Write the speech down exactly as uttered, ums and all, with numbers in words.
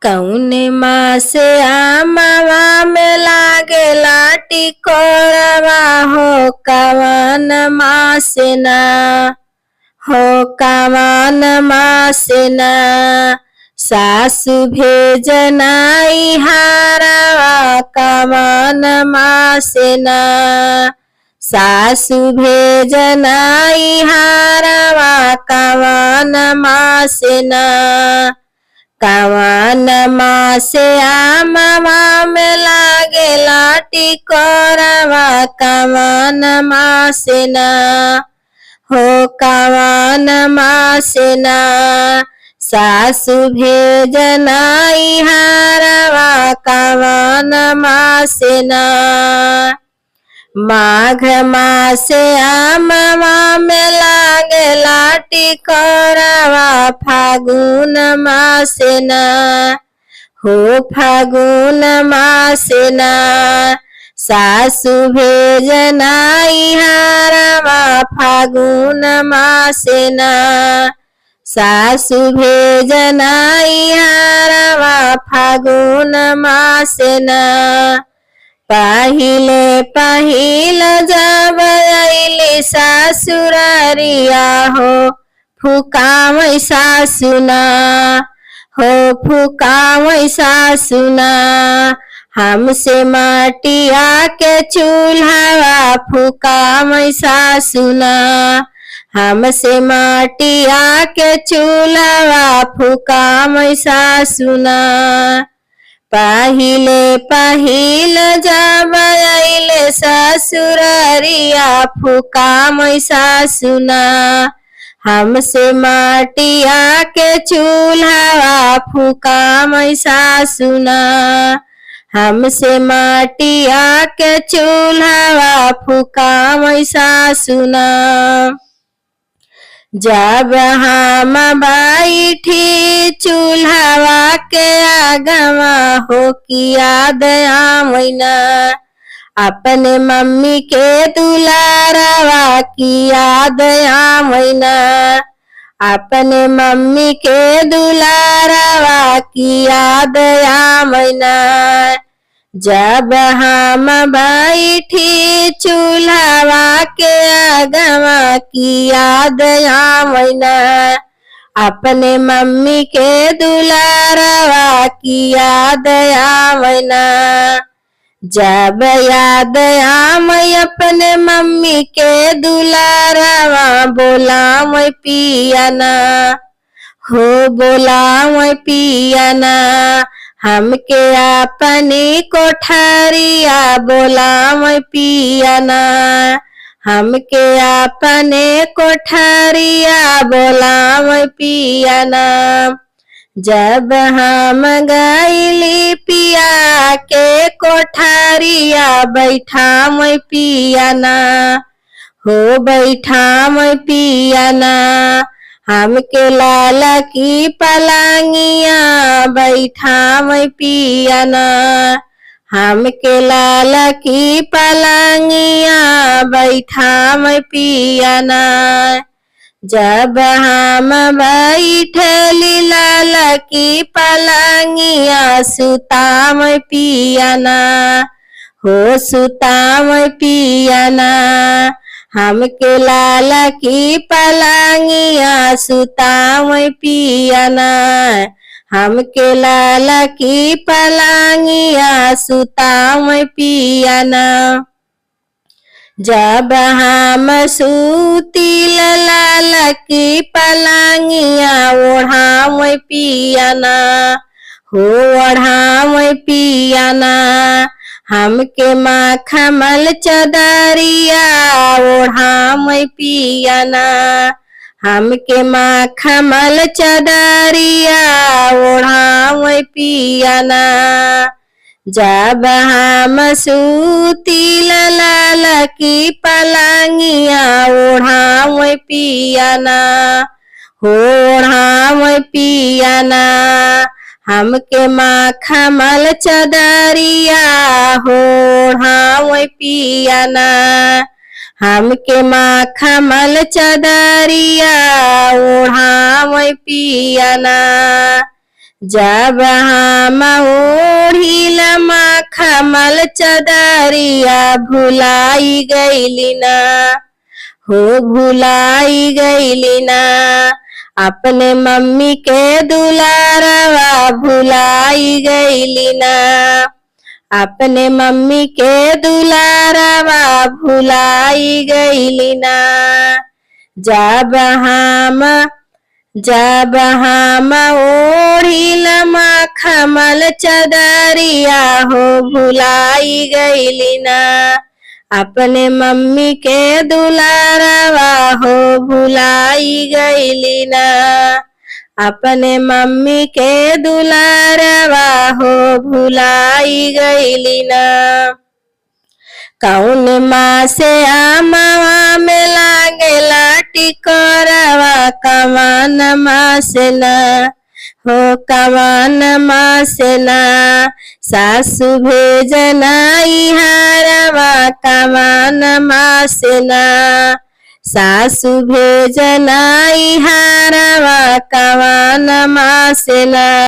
कौन मासे आमवा में लागेला टिकोरवा हो, कवन मासे ना, हो कवन मासे ना। सासु भेजनाई हारवा, कवन मासे ना। सासु भेजनाई हारवा, कवन मासे ना। कवन मासे आमवा में लागेला टिकोरवा, कवन मासे ना, हो कवन मासे ना। सासु भेजनाई हारवा, कवन मासे ना। माघ मासे आमवा में लागेला टिकोरवा, फागुन मासे ना, हो फागुन मासे ना। सासु भेजनाई हारवा, फागुन मासे ना। सासु भेजनाई हारवा, फागुन मासे ना। पहिले पहिल जब अइली ससुररिया हो, फुकावै सासु ना, हो फुकावै सासु ना। हमसे माटिया के चूल्हावा फुकावै सासु ना, हमसे माटिया के चूल्हावा फुकावै सासु ना। पहिले पहिल जब अइले ससुररिया फुकावै सासु ना, हमसे माटिया के चूल्हावा फुकावै सासु ना, हमसे माटिया के चूल्हावा फुकावै सासु ना। जब हम बैठी चूल्हावा के आगवा हो कि याद आवै ना, अपने मम्मी के दुलारवा कि याद आवै ना, अपने मम्मी के दुलारवा कि याद आवै ना। जब हम बैठी चूल्हावा के आगवा कि याद आवै ना, अपने मम्मी के दुलारवा कि याद आवै ना। जब याद आवै अपने मम्मी के दुलारवा, बोलावै पिया ना, हो बोलावै पिया ना, हमके अपनी कोठरिया बोलावै पिया ना, हमके अपने कोठरिया बोलावै पिया ना। जब हम गइली पिया के कोठरिया, बैठावै पिया ना, हो बैठावै पिया ना, हमके लाला की पलंगिया बैठावै पिया ना, हमके लाला की पलंगिया बैठावै पिया ना। जब हम बैठली लाला की पलंगिया, सुतावै पिया ना, हो सुतावै पिया ना, हमके लाला की पलंगिया सुतावै पिया ना, हमके लाला की पलंगिया सुतावै पिया ना। जब हम सूतिल लाला की पलंगिया, ओढ़ावै पिया ना, हो ओढ़ावै पिया ना, हमके मखमल चदरिया ओढ़ावै पिया ना, हमके मखमल चदरिया ओढ़ावै पिया ना। जब हम सूतिल लाला की पलंगिया, ओढ़ावै पिया ना, हो ओढ़ावै पिया ना, हमके मखमल चदरिया, हो ओढ़ावै पिया ना, हमके मखमल चदरिया, ओढ़ावै पिया ना। जब हम ओढ़िल मखमल चदरिया भुलाई गइली ना, हो भुलाई गइली ना, अपने मम्मी के दुलारवा भुलाई गइली ना, अपने मम्मी के दुलारवा भुलाई गइली ना। जब हम, जब हम ओढ़िल मखमल चदरिया हो भुलाई गइली ना, अपने मम्मी के दुलारवा हो भुलाई गइली ना, अपने मम्मी के दुलारवा हो भुलाई गइली ना। कौन माँ से आमवा में लागेला टिकोरवा, कमान माँ से ना, हो कमान माँ से ना, सासु भेजना इहारवा, कमान माँ से ना, सासु भेजना इहारवा, कमान माँ से ना।